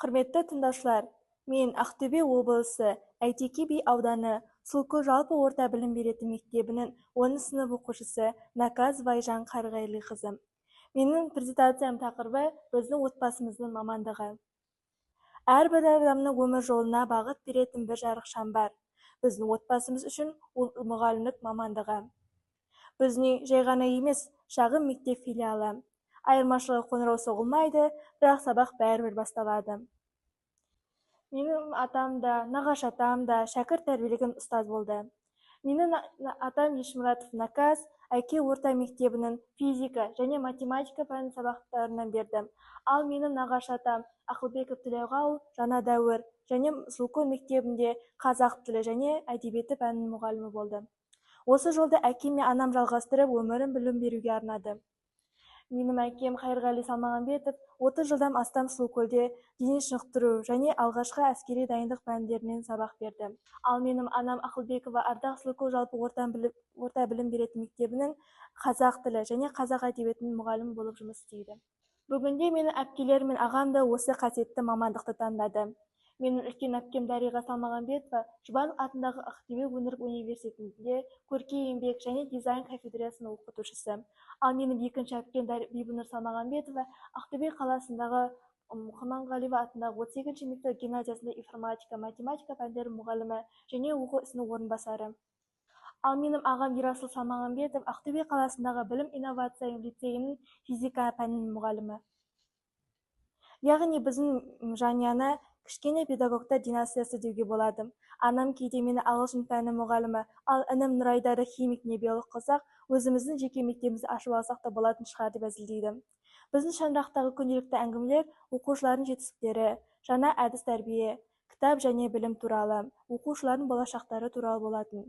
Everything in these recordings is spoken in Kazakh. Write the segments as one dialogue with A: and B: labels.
A: Құрметті тыңдаушылар, мен Ақтөбе облысы Әйтеке би ауданы Сұлукөл жалпы орта білім беретін мектебінің 10 сынып оқушысы Наказова Айжан Қайырғалиқызы. Менің презентациям тақырыбы біздің отбасымыздың мамандығы. Әрбір адамның өмір жолына бағыт беретін бір жарық шам бар. Біздің отбасымыз үшін ол мұғалімдік мамандығы. Біздің үй жай ғана емес, шағын мектеп филиалы. Айырмашылығы қоңырау соғылмайды, бірақ сабақ бәрібір басталады. Менің атам да, нағашы атам да шәкірт тәрбиелеген ұстаз болды. Менің атам Ешмұратов Наказ әке орта мектебінің физика және математика пәні сабақтарынан берді. Ал менің нағашы атам Ақылбеков Тілеуғал жаңа дәуір және Сұлукөл мектебінде қазақ тілі және әдебиеті пәнінің мұғалімі болды. Осы жолды әкем мен анам жалғастырып, өмірін білім беруге арнады. Менің әкем Қайырғали Салмағамбетов 30 жылдан астам Сұлукөлде дене шынықтыру және алғашқы әскери дайындық пәндерінен сабақ берді. Ал менің анам Ақылбекова Ардақ Сұлукөл жалпы орта білім беретін мектебінің қазақ тілі және қазақ әдебиетінің мұғалімі болып жұмыс істейді. Бүгінде менің әпкелерім мен ағам да осы қасиетті мамандықты таңдады. Менің үлкен әпкем Дариға Салмағамбетова Жұбанов атындағы Ақтөбе өңірлік университетінде көркем еңбек және дизайн кафедрасының оқытушысы. Ал менің екінші әпкем Бибінұр Салмағамбетова Ақтөбе қаласындағы Құрманғалиева атындағы 32-ші мектеп гимназиясында информатика, математика пәндерінің мұғалімі және оқу ісінің орынбасары. Ал менің ағам Ерасыл Салмағамбетов Ақтөбе қаласындағы білім инновация лицейінің физика пәнінің мұғалімі. Яғни біздің жанұяны кішкене педагогтар династиясы деуге болады. Анам кейде мені ағылшын пәні мұғалімі, ал інім Нұрайдарды химик не биолог қылсақ, өзіміздің жеке мектебімізді ашып алсақ та болатын шығар деп әзілдейді. Біздің шаңырақтағы күнделікті әңгімелер оқушылардың жетістіктері, жаңа әдіс тәрбие, кітап және білім туралы, оқушылардың болашақтары туралы болатын.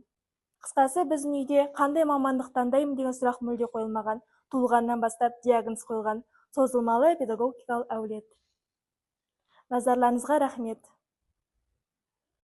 A: Қысқасы, біздің үйде қандай мамандық таңдаймын деген сұрақ мүлде қойылмаған. Туылғаннан бастап диагноз қойылған созылмалы педагогикалық әулет. Назарларыңызға рахмет.